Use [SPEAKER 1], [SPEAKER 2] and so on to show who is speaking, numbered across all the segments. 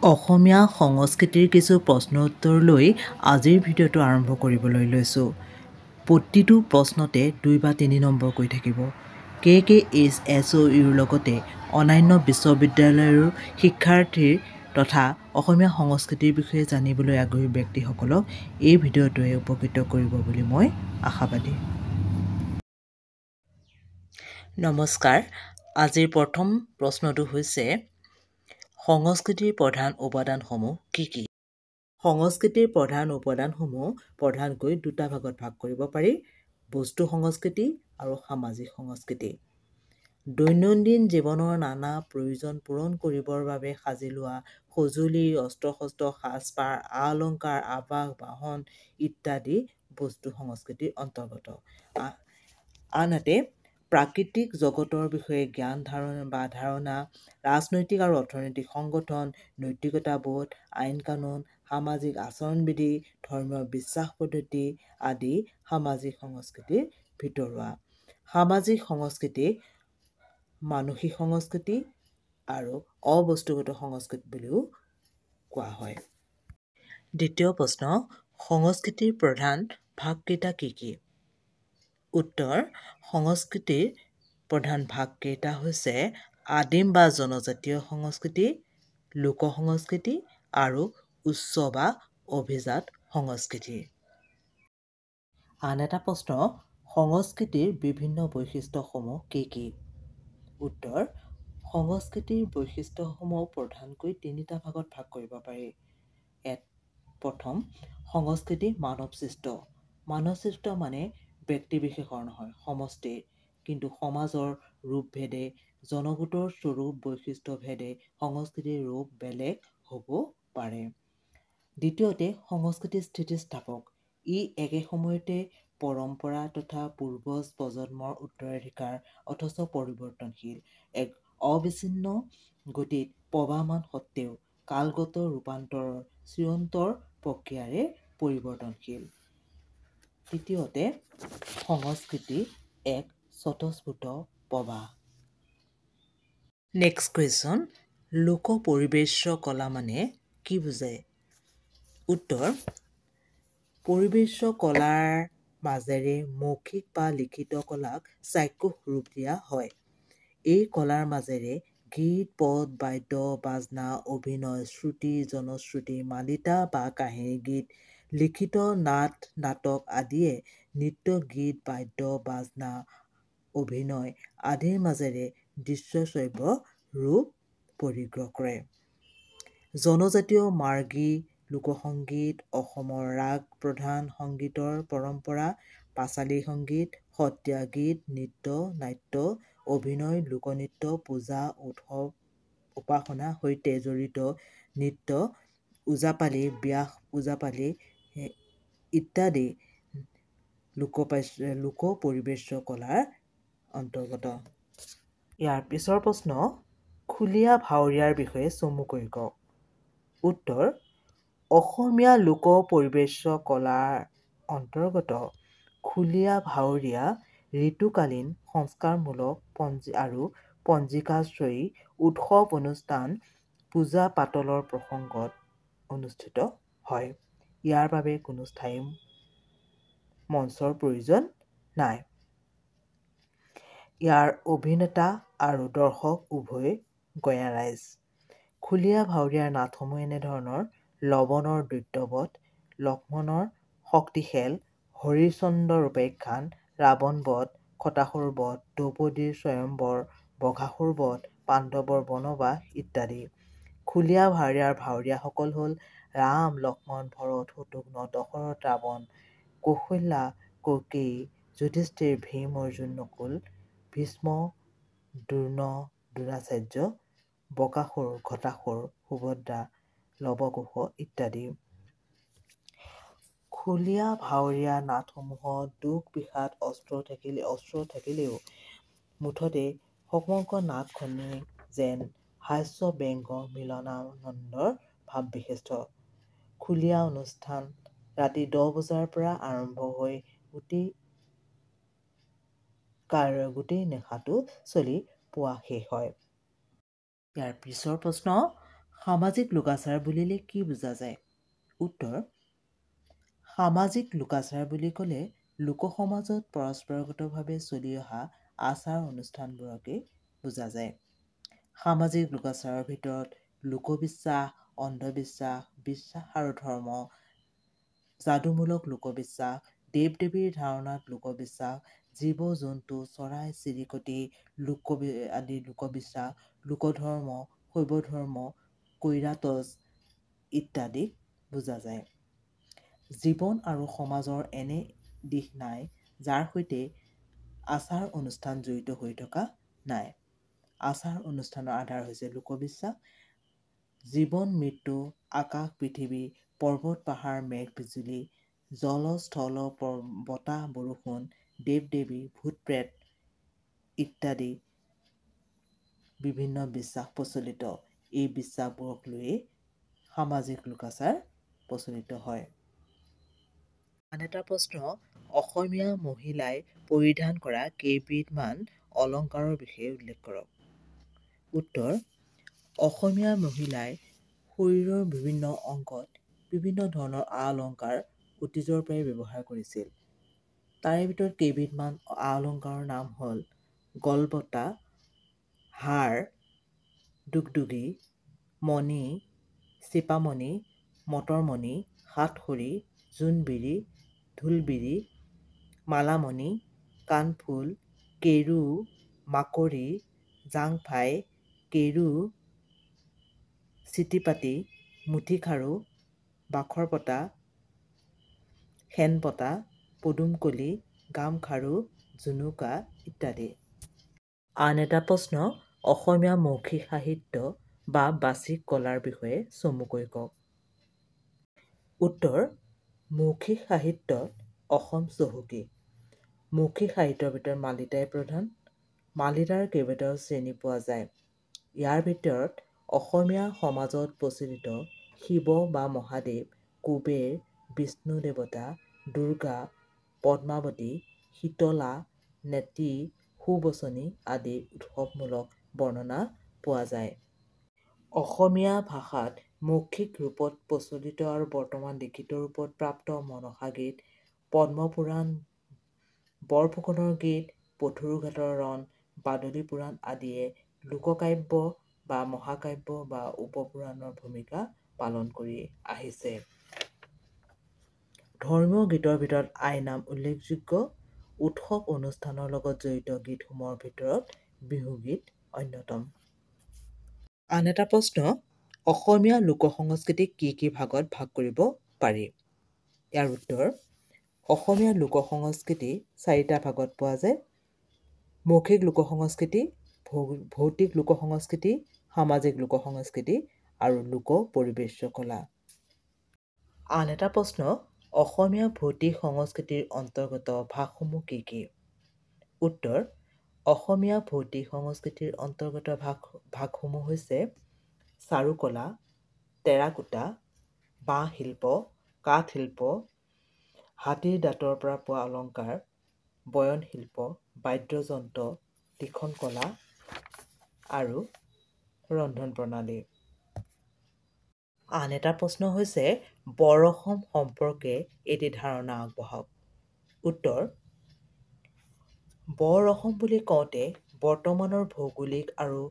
[SPEAKER 1] অসমীয়া সংস্কৃতিৰ কিছু প্ৰশ্ন উত্তৰ লৈ আজিৰ ভিডিঅ'টো আৰম্ভ কৰিবলৈ লৈছোঁ। প্ৰতিটো প্ৰশ্নতে 2 বা 3 নম্বৰকৈ থাকিব। কে কে এইচ এছ অ' ইউৰ লগতে অন্যান্য বিশ্ববিদ্যালয়ৰো শিক্ষাৰ্থীৰ তথা অসমীয়া সংস্কৃতিৰ বিষয়ে জানিবলৈ আগ্ৰহী ব্যক্তিসকলক এই ভিডিঅ'টোৱে উপকৃত কৰিব বুলি মই আশাবাদী। নমস্কাৰ, আজিৰ প্ৰথম প্ৰশ্নটো হৈছে সংস্কৃতিৰ প্ৰধান উপাদানসমূহ কি কি? সংস্কৃতিৰ প্ৰধান উপাদানসমূহ প্ৰধানকৈ দুটা ভাগত ভাগ কৰিব পাৰি, বস্তু সংস্কৃতি আৰু সামাজিক সংস্কৃতি। দৈনন্দিন জীৱনৰ নানা প্ৰয়োজন পূৰণ কৰিবৰ বাবে সাজি লোৱা সঁজুলি, অস্ত্ৰ-শস্ত্ৰ, সাজপাৰ, আ-অলংকাৰ, আৱাস, বাহন ইত্যাদি বস্তু সংস্কৃতিৰ অন্তৰ্গত। আনহাতে প্ৰাকৃতিক জগতৰ বিষয়ে জ্ঞান ধাৰণা বা ধাৰণা, ৰাজনৈতিক আৰু অৰ্থনৈতিক সংগঠন, নৈতিকতাবোধ, আইন কানুন, সামাজিক আচৰণবিধি, ধৰ্মীয় বিশ্বাস পদ্ধতি আদি সামাজিক সংস্কৃতিৰ ভিতৰুৱা। সামাজিক সংস্কৃতি মানসিক সংস্কৃতি আৰু অবস্তুগত সংস্কৃতি বুলিও কোৱা হয়। দ্বিতীয় প্ৰশ্ন, সংস্কৃতিৰ প্ৰধান ভাগকেইটা কি কি? উত্তৰ, সংস্কৃতিৰ প্ৰধান ভাগকেইটা হৈছে আদিম বা জনজাতীয় সংস্কৃতি, লোক সংস্কৃতি আৰু উচ্চ বা অভিজাত সংস্কৃতি। আন এটা প্ৰশ্ন, সংস্কৃতিৰ বিভিন্ন বৈশিষ্ট্যসমূহ কি কি? উত্তৰ, সংস্কৃতিৰ বৈশিষ্ট্যসমূহ প্ৰধানকৈ তিনিটা ভাগত ভাগ কৰিব পাৰি। প্ৰথম, সংস্কৃতি মানৱসৃষ্ট। মানৱসৃষ্ট মানে ব্যক্তিবিশেষৰ নহয়, সমষ্টিৰ। কিন্তু সমাজৰ ৰূপভেদে, জনগোটৰ স্বৰূপ বৈশিষ্ট্যভেদে সংস্কৃতিৰ ৰূপ বেলেগ হ'ব পাৰে। দ্বিতীয়তে, সংস্কৃতি স্থিতিস্থাপক। ই একে সময়তে পৰম্পৰা তথা পূৰ্বজ প্ৰজন্মৰ উত্তৰাধিকাৰ অথচ পৰিৱৰ্তনশীল। এক অবিচ্ছিন্ন গতিত প্ৰবাহমান সত্ত্বেও কালগত ৰূপান্তৰৰ চিৰন্তৰ প্ৰক্ৰিয়াৰে পৰিৱৰ্তনশীল। তৃতীয়তে, সংস্কৃতি এক স্বতঃস্ফূৰ্ত প্ৰবাহ। নেক্সট কুৱেশ্যন, লোক পৰিৱেশ্য কলা মানে কি বুজায়? উত্তৰ, পৰিৱেশ্য কলাৰ মাজেৰে মৌখিক বা লিখিত কলাক চাক্ষুষ ৰূপ দিয়া হয়। এই কলাৰ মাজেৰে গীত, পদ, বাদ্য, বাজনা, অভিনয়, শ্ৰুতি, জনশ্ৰুতি, মালিতা বা কাহিনী গীত, লিখিত নাট, নাটক আদিয়ে নৃত্য, গীত, বাদ্য, বাজনা, অভিনয় আদিৰ মাজেৰে দৃশ্য শ্ৰব্য ৰূপ পৰিগ্ৰহ কৰে। জনজাতীয় মাৰ্গী লোকসংগীত, অসমৰ ৰাগ প্ৰধান সংগীতৰ পৰম্পৰা, পাঁচালী সংগীত, সত্ৰীয়া গীত, নৃত্য, নাট্য, অভিনয়, লোকনৃত্য, পূজা, উৎসৱ, উপাসনাৰ সৈতে জড়িত নৃত্য, ওজাপালি, ব্যাস ওজাপালি ইত্যাদি লোক পৰিৱেশ্য কলাৰ অন্তৰ্গত। ইয়াৰ পিছৰ প্ৰশ্ন, খুলীয়া ভাৱৰীয়াৰ বিষয়ে চমুকৈ কওক। উত্তৰ, অসমীয়া লোক পৰিৱেশ্য কলাৰ অন্তৰ্গত খুলীয়া ভাৱৰীয়া ঋতুকালীন সংস্কাৰমূলক আৰু পঞ্জিকাশ্ৰয়ী উৎসৱ অনুষ্ঠান, পূজা পাতলৰ প্ৰসংগত অনুষ্ঠিত হয়। ইয়াৰ বাবে কোনো স্থায়ী মঞ্চৰ প্ৰয়োজন নাই। ইয়াৰ অভিনেতা আৰু দৰ্শক উভয় গঞা ৰাইজ। খুলীয়া ভাৱৰীয়াৰ নাটসমূহ এনেধৰণৰ: লৱণৰ দৈত্যবধ, লক্ষ্মণৰ শক্তিখেল, হৰিশ্চন্দ্ৰৰ উপাখ্যান, ৰাৱণ বধ, খটাসুৰ বধ, দ্ৰৌপদীৰ স্বয়ম্বৰ, বঘাসুৰ বধ, পাণ্ডৱৰ বনবাস ইত্যাদি। খুলীয়া ভাৱৰীয়াৰ ভাৱৰীয়াসকল হ'ল ৰাম, লক্ষ্মণ, ভৰত, শত্ৰুঘ্ন, দশৰথ, ৰাৱণ, কৌশল্যা, কৈকেয়ী, যুধিষ্ঠিৰ, ভীম, অৰ্জুন, নকুল, ভীষ্ম, দ্ৰোণ, দ্ৰোণাচাৰ্য, বকাসুৰ, ঘটাসুৰ, সুভদ্ৰা, লৱকুশ ইত্যাদি। খুলীয়া ভাৱৰীয়া নাটসমূহত দুখ বিষাদ অস্ত্ৰ থাকিলেও মুঠতে সমগ্ৰ নাটখনেই যেন হাস্য ব্যংগ মিলনানন্দৰ ভাৱ বিশিষ্ট। খুলীয়া অনুষ্ঠান ৰাতি 10 বজাৰ পৰা আৰম্ভ হৈ গোটেই নিশাটো চলি পুৱা শেষ হয়। ইয়াৰ পিছৰ প্ৰশ্ন, সামাজিক লোকাচাৰ বুলিলে কি বুজা যায়? উত্তৰ, সামাজিক লোকাচাৰ বুলি ক'লে লোকসমাজত পৰস্পৰাগতভাৱে চলি অহা আচাৰ অনুষ্ঠানবোৰকেই বুজা যায়। সামাজিক লোকাচাৰৰ ভিতৰত লোকবিশ্বাস, অন্ধবিশ্বাস, বিশ্বাস আৰু ধৰ্ম, যাদুমূলক লোকবিশ্বাস, দেৱ দেৱীৰ ধাৰণাত লোকবিশ্বাস, জীৱ জন্তু, চৰাই চিৰিকটি লোক আদি লোকবিশ্বাস, লোকধৰ্ম, শৈৱ ধৰ্ম, কৈৰাতজ ইত্যাদিক বুজা যায়। জীৱন আৰু সমাজৰ এনে দিশ নাই যাৰ সৈতে আচাৰ অনুষ্ঠান জড়িত হৈ থকা নাই। আচাৰ অনুষ্ঠানৰ আধাৰ হৈছে লোকবিশ্বাস। জীৱন মৃত্যু, আকাশ পৃথিৱী, পৰ্বত পাহাৰ, মেঘ বিজুলী, জল স্থল, বতাহ বৰষুণ, দেৱ দেৱী, ভূত প্ৰেত ইত্যাদি বিভিন্ন বিশ্বাস প্ৰচলিত। এই বিশ্বাসবোৰক লৈয়ে সামাজিক লোকাচাৰ প্ৰচলিত হয়। আন এটা প্ৰশ্ন, অসমীয়া মহিলাই পৰিধান কৰা কেইবিধমান অলংকাৰৰ বিষয়ে উল্লেখ কৰক। উত্তৰ, অসমীয়া মহিলাই শৰীৰৰ বিভিন্ন অংগত বিভিন্ন ধৰণৰ আ-অলংকাৰ অতীজৰ পৰাই ব্যৱহাৰ কৰিছিল। তাৰে ভিতৰত কেইবিধমান আ-অলংকাৰৰ নাম হ'ল গলবতা, হাৰ, দুগদুগী, মণি, চিপামণি, মটৰমণি, সাতসৰী, জোনবিৰি, ঢোলবিৰি, মালামণি, কাণফুল, কেৰু, মাকৰি, জাংফাই, কেৰু, চিটিপাতি, মুঠিখাৰু, বাখৰপতা, শেনপতা, পদুমকলি, গামখাৰু, জুনুকা ইত্যাদি। আন এটা প্ৰশ্ন, অসমীয়া মৌখিক সাহিত্য বা বাচিক কলাৰ বিষয়ে চমুকৈ কওক। উত্তৰ, মৌখিক সাহিত্যত অসম চহকী। মৌখিক সাহিত্যৰ ভিতৰত মালিতাই প্ৰধান। মালিতাৰ কেইবাটাও শ্ৰেণী পোৱা যায়। ইয়াৰ ভিতৰত অসমীয়া সমাজত প্ৰচলিত শিৱ বা মহাদেৱ, কুবেৰ, বিষ্ণু দেৱতা, দুৰ্গা, পদ্মাৱতী, শীতলা, নেতি, সুবচনী আদি উৎসৱমূলক বৰ্ণনা পোৱা যায়। অসমীয়া ভাষাত মৌখিক ৰূপত প্ৰচলিত আৰু বৰ্তমান লিখিত ৰূপত প্ৰাপ্ত মনসা গীত, পদ্মপুৰাণ, বৰফুকনৰ গীত, পথৰুঘাটৰ ৰণ, বাদুলি পুৰাণ আদিয়ে লোককাব্য বা মহাকাব্য বা উপপুৰাণৰ ভূমিকা পালন কৰি আহিছে। ধৰ্মীয় গীতৰ ভিতৰত আইনাম উল্লেখযোগ্য। উৎসৱ অনুষ্ঠানৰ লগত জড়িত গীতসমূহৰ ভিতৰত বিহুগীত অন্যতম। আন এটা প্ৰশ্ন, অসমীয়া লোক সংস্কৃতিক কি কি ভাগত ভাগ কৰিব পাৰি? ইয়াৰ উত্তৰ, অসমীয়া লোক সংস্কৃতি চাৰিটা ভাগত পোৱা যায়। মৌখিক লোক সংস্কৃতি, ভৌতিক লোক সংস্কৃতি, সামাজিক লোক সংস্কৃতি আৰু লোক পৰিৱেশ্য কলা। আন এটা প্ৰশ্ন, অসমীয়া ভৌতিক সংস্কৃতিৰ অন্তৰ্গত ভাগসমূহ কি কি? উত্তৰ, অসমীয়া ভৌতিক সংস্কৃতিৰ অন্তৰ্গত ভাগসমূহ হৈছে চাৰুকলা, টেৰাকোটা, বাঁহ শিল্প, কাঠ শিল্প, হাতীৰ দাঁতৰ পৰা পোৱা অলংকাৰ, বয়ন শিল্প, বাদ্যযন্ত্ৰ, লিখন কলা আৰু ৰন্ধন প্ৰণালী। আন এটা প্ৰশ্ন হৈছে, বৰ অসম সম্পৰ্কে এটি ধাৰণা আগবঢ়াওক। উত্তৰ, বৰ অসম বুলি কওঁতে বৰ্তমানৰ ভৌগোলিক আৰু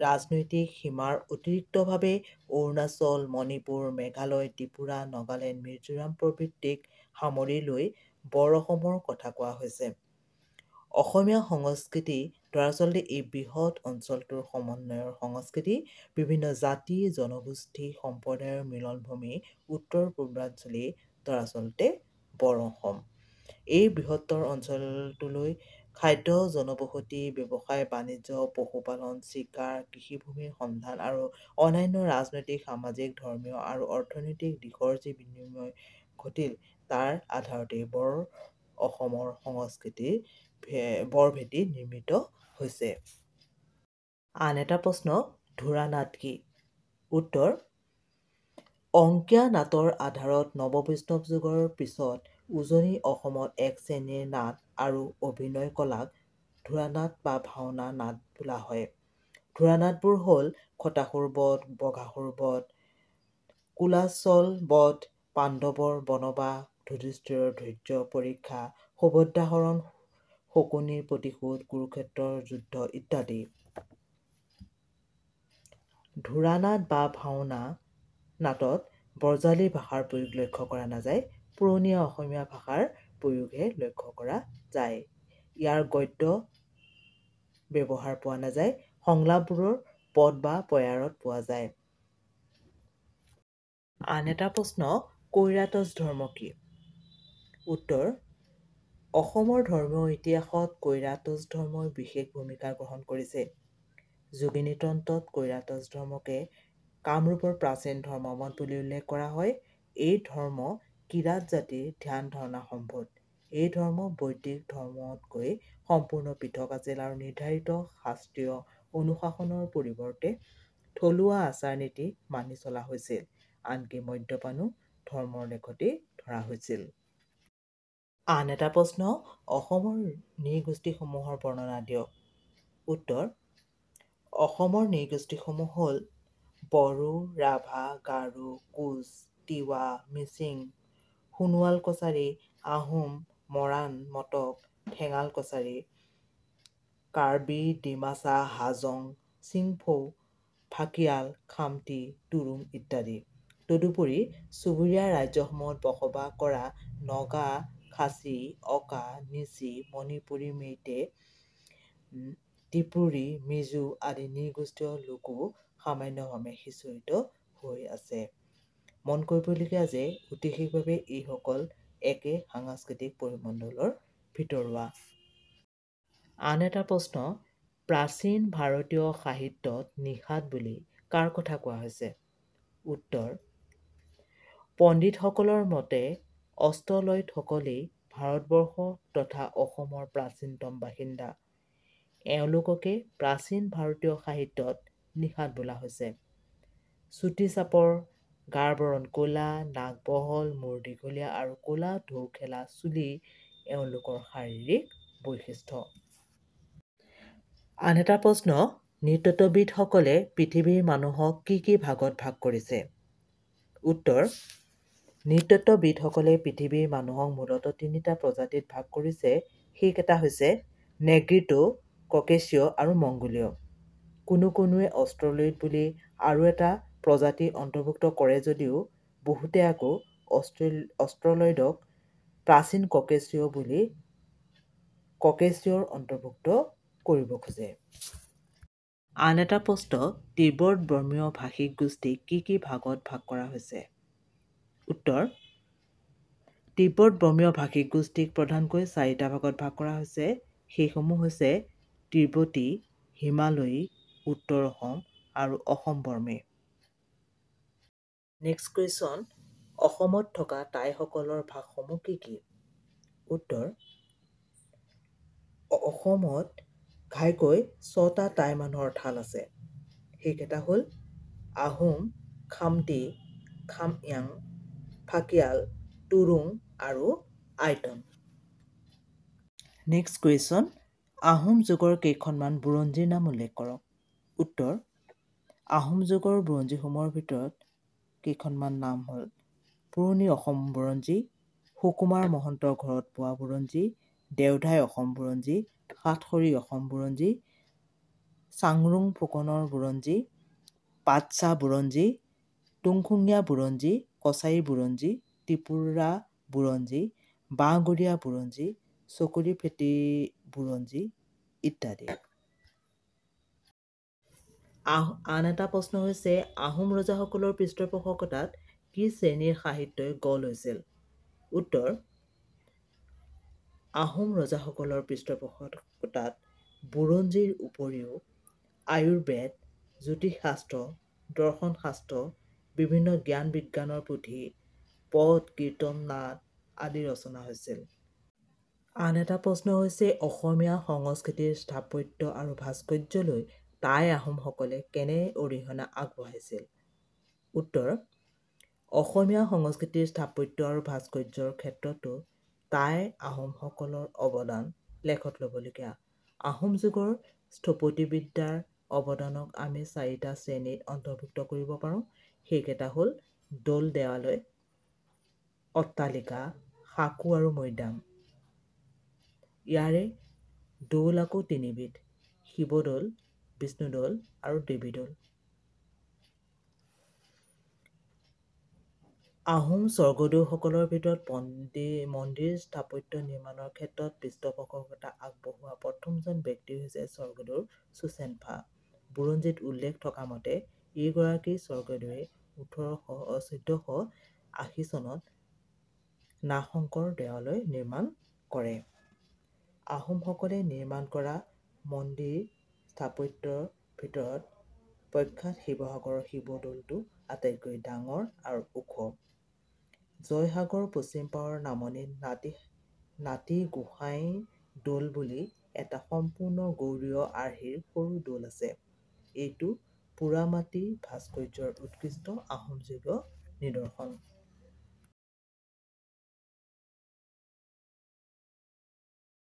[SPEAKER 1] ৰাজনৈতিক সীমাৰ অতিৰিক্তভাৱে অৰুণাচল, মণিপুৰ, মেঘালয়, ত্ৰিপুৰা, নগালেণ্ড, মিজোৰাম প্ৰভৃতিক সামৰি লৈ বৰ অসমৰ কথা কোৱা হৈছে। অসমীয়া সংস্কৃতি দৰাচলতে এই বৃহৎ অঞ্চলটোৰ সমন্বয়ৰ সংস্কৃতি। বিভিন্ন জাতি, জনগোষ্ঠী, সম্প্ৰদায়ৰ মিলনভূমি উত্তৰ পূৰ্বাঞ্চলেই দৰাচলতে বৰ অসম। এই বৃহত্তৰ অঞ্চলটোলৈ খাদ্য, জনবসতি, ব্যৱসায়, বাণিজ্য, পশুপালন, চিকাৰ, কৃষিভূমিৰ সন্ধান আৰু অন্যান্য ৰাজনৈতিক, সামাজিক, ধৰ্মীয় আৰু অৰ্থনৈতিক দিশৰ যি বিনিময় ঘটিল, তাৰ আধাৰতেই বৰ অসমৰ সংস্কৃতিৰ বৰভেটি নিৰ্মিত হৈছে। আন এটা প্ৰশ্ন, ধোৰা নাট কি? উত্তৰ, অংকীয়া নাটৰ আধাৰত নৱবৈষ্ণৱ যুগৰ পিছত উজনি অসমত এক শ্ৰেণীৰ নাট আৰু অভিনয় কলাক ধোৰা নাট বা ভাওনা নাট বোলা হয়। ধোৰানাটবোৰ হ'ল খটাসুৰ বধ, বঘাসুৰ বধ, কুলাচল বধ, পাণ্ডৱৰ বনবাস, যুধিষ্ঠিৰৰ ধৈৰ্য পৰীক্ষা, সুভদ্ৰাহৰণ, শকুনিৰ প্ৰতিশোধ, কুৰুক্ষেত্ৰৰ যুদ্ধ ইত্যাদি। ধোৰানাট বা ভাওনা নাটত বৰজালি ভাষাৰ প্ৰয়োগ লক্ষ্য কৰা নাযায়, পুৰণীয়া অসমীয়া ভাষাৰ প্ৰয়োগহে লক্ষ্য কৰা যায়। ইয়াৰ গদ্য ব্যৱহাৰ পোৱা নাযায়, সংলাপবোৰৰ পদ বা পয়াৰত পোৱা যায়। আন এটা প্ৰশ্ন, কৈৰাতজ ধৰ্ম কি? উত্তৰ, অসমৰ ধৰ্মীয় ইতিহাসত কৈৰাতজ ধৰ্মই বিশেষ ভূমিকা গ্ৰহণ কৰিছে। যোগিনীতন্ত্ৰত কৈৰাতজ ধৰ্মকে কামৰূপৰ প্ৰাচীন ধৰ্মমত বুলি উল্লেখ কৰা হয়। এই ধৰ্ম কিৰাত জাতিৰ ধ্যান ধাৰণা সম্ভূত। এই ধৰ্ম বৈদিক ধৰ্মতকৈ সম্পূৰ্ণ পৃথক আছিল আৰু নিৰ্ধাৰিত শাস্ত্ৰীয় অনুশাসনৰ পৰিৱৰ্তে থলুৱা আচাৰ নীতি মানি চলা হৈছিল। আনকি মদ্যপানো ধৰ্মৰ লেখতেই ধৰা হৈছিল। আন এটা প্ৰশ্ন, অসমৰ নৃগোষ্ঠীসমূহৰ বৰ্ণনা দিয়ক। উত্তৰ, অসমৰ নৃগোষ্ঠীসমূহ হ'ল বড়ো, ৰাভা, গাৰো, কোচ, তিৱা, মিচিং, সোণোৱাল কছাৰী, আহোম, মৰাণ, মটক, ঠেঙাল কছাৰী, কাৰ্বি, ডিমাচা, হাজং, চিংফৌ, ফাকিয়াল, খামতি, তুৰুং ইত্যাদি। তদুপৰি চুবুৰীয়া ৰাজ্যসমূহত বসবাস কৰা নগা, খাচী, অকা, নিচি, মণিপুৰী, মেইটে, ত্ৰিপুৰী, মিজো আদি নৃগোষ্ঠীয় লোকো সামান্যভাৱে সিঁচৰিত হৈ আছে। মন কৰিবলগীয়া যে ঐতিহাসিকভাৱে এইসকল একে সাংস্কৃতিক পৰিমণ্ডলৰ ভিতৰুৱা। আন এটা প্ৰশ্ন, প্ৰাচীন ভাৰতীয় সাহিত্যত নিষাদ বুলি কাৰ কথা কোৱা হৈছে? উত্তৰ, পণ্ডিতসকলৰ মতে অষ্ট্ৰলয়দসকলেই ভাৰতবৰ্ষ তথা অসমৰ প্ৰাচীনতম বাসিন্দা। এওঁলোককে প্ৰাচীন ভাৰতীয় সাহিত্যত নিষাদ বোলা হৈছে। চুটি চাপৰ, গাৰ বৰণ ক'লা, নাক বহল, মূৰ দীঘলীয়া আৰু ক'লা ঢৌ খেলা চুলি এওঁলোকৰ শাৰীৰিক বৈশিষ্ট্য। আন এটা প্ৰশ্ন, নৃতত্ত্ববিদসকলে পৃথিৱীৰ মানুহক কি কি ভাগত ভাগ কৰিছে? উত্তৰ, নৃতত্ত্ববিদসকলে পৃথিৱীৰ মানুহক মূলতঃ তিনিটা প্ৰজাতিত ভাগ কৰিছে। সেইকেইটা হৈছে নেগ্ৰিটো, ককেচীয় আৰু মংগোলীয়। কোনো কোনোৱে অষ্ট্ৰলয়ড বুলি আৰু এটা প্ৰজাতি অন্তৰ্ভুক্ত কৰে যদিও বহুতে আকৌ অষ্ট্ৰলয়ডক প্ৰাচীন ককেচীয় বুলি ককেচীয়ৰ অন্তৰ্ভুক্ত কৰিব খোজে। আন এটা প্ৰশ্ন, তিব্বত বৰ্মীয় ভাষিক গোষ্ঠীক কি কি ভাগত ভাগ কৰা হৈছে? উত্তৰ, তিব্বত বৰ্মীয় ভাষিক গোষ্ঠীক প্ৰধানকৈ চাৰিটা ভাগত ভাগ কৰা হৈছে। সেইসমূহ হৈছে তিব্বতী, হিমালয়ী, উত্তৰ অসম আৰু অসম বৰ্মী। নেক্সট কুৱেশ্যন, অসমত থকা টাইসকলৰ ভাগসমূহ কি কি? উত্তৰ, অসমত ঘাইকৈ ছটা টাই মানুহৰ ঠাল আছে। সেইকেইটা হ'ল আহোম, খামতি, খাময়াং, ফাকিয়াল, তুৰুং আৰু আইতন। নেক্সট কুৱেশ্যন, আহোম যুগৰ কেইখনমান বুৰঞ্জীৰ নাম উল্লেখ কৰক। উত্তৰ, আহোম যুগৰ বুৰঞ্জীসমূহৰ ভিতৰত কেইখনমান নাম হ'ল পুৰণি অসম বুৰঞ্জী, সুকুমাৰ মহন্তৰ ঘৰত পোৱা বুৰঞ্জী, দেওধাই অসম বুৰঞ্জী, সাতসৰী অসম বুৰঞ্জী, চাংৰুং ফুকনৰ বুৰঞ্জী, পাটচা বুৰঞ্জী, তুংখুঙীয়া বুৰঞ্জী, কছাৰী বুৰঞ্জী, ত্ৰিপুৰা বুৰঞ্জী, বাঁহগৰীয়া বুৰঞ্জী, চকৰি ফেটি বুৰঞ্জী ইত্যাদি। আন এটা প্ৰশ্ন হৈছে, আহোম ৰজাসকলৰ পৃষ্ঠপোষকতাত কি শ্ৰেণীৰ সাহিত্যই গঢ় লৈছিল? উত্তৰ, আহোম ৰজাসকলৰ পৃষ্ঠপোষকতাত বুৰঞ্জীৰ উপৰিও আয়ুৰ্বেদ, জ্যোতিষশাস্ত্ৰ, দৰ্শনশাস্ত্ৰ, বিভিন্ন জ্ঞান বিজ্ঞানৰ পুথি, পদ, কীৰ্তন, নাট আদি ৰচনা হৈছিল। আন এটা প্ৰশ্ন হৈছে, অসমীয়া সংস্কৃতিৰ স্থাপত্য আৰু ভাস্কৰ্যলৈ টাই আহোমসকলে কেনে অৰিহণা আগবঢ়াইছিল? উত্তৰ, অসমীয়া সংস্কৃতিৰ স্থাপত্য আৰু ভাস্কৰ্যৰ ক্ষেত্ৰতো টাই আহোমসকলৰ অৱদান লেখত ল'বলগীয়া। আহোম যুগৰ স্থপতিবিদ্যাৰ অৱদানক আমি চাৰিটা শ্ৰেণীত অন্তৰ্ভুক্ত কৰিব পাৰোঁ। সেইকেইটা হ'ল দৌল, দেৱালয়, অট্টালিকা, সাঁকো আৰু মৈদাম। ইয়াৰে দৌল আকৌ তিনিবিধ, শিৱদৌল, বিষ্ণুদৌল আৰু দেৱীদৌল। আহোম স্বৰ্গদেউসকলৰ ভিতৰত মন্দিৰ স্থাপত্য নিৰ্মাণৰ ক্ষেত্ৰত পৃষ্ঠপোষকতা আগবঢ়োৱা প্ৰথমজন ব্যক্তি হৈছে স্বৰ্গদেউ চুচেনফা। বুৰঞ্জীত উল্লেখ থকা মতে এইগৰাকী স্বৰ্গদেৱে 1480 চনত নাগশংকৰ দেৱালয় নিৰ্মাণ কৰে। আহোমসকলে নিৰ্মাণ কৰা মন্দিৰ স্থাপত্যৰ ভিতৰত প্ৰখ্যাত শিৱসাগৰৰ শিৱদৌলটো আটাইতকৈ ডাঙৰ আৰু ওখ। জয়সাগৰ পশ্চিম পাৰৰ নামনিত নাতি গোসাঁইৰ দৌল বুলি এটা সম্পূৰ্ণ গৌড়ীয় আৰ্হিৰ সৰু দৌল আছে। এইটো পোৰামাটি ভাস্কৰ্যৰ উৎকৃষ্ট আহোম যুগীয় নিদৰ্শন।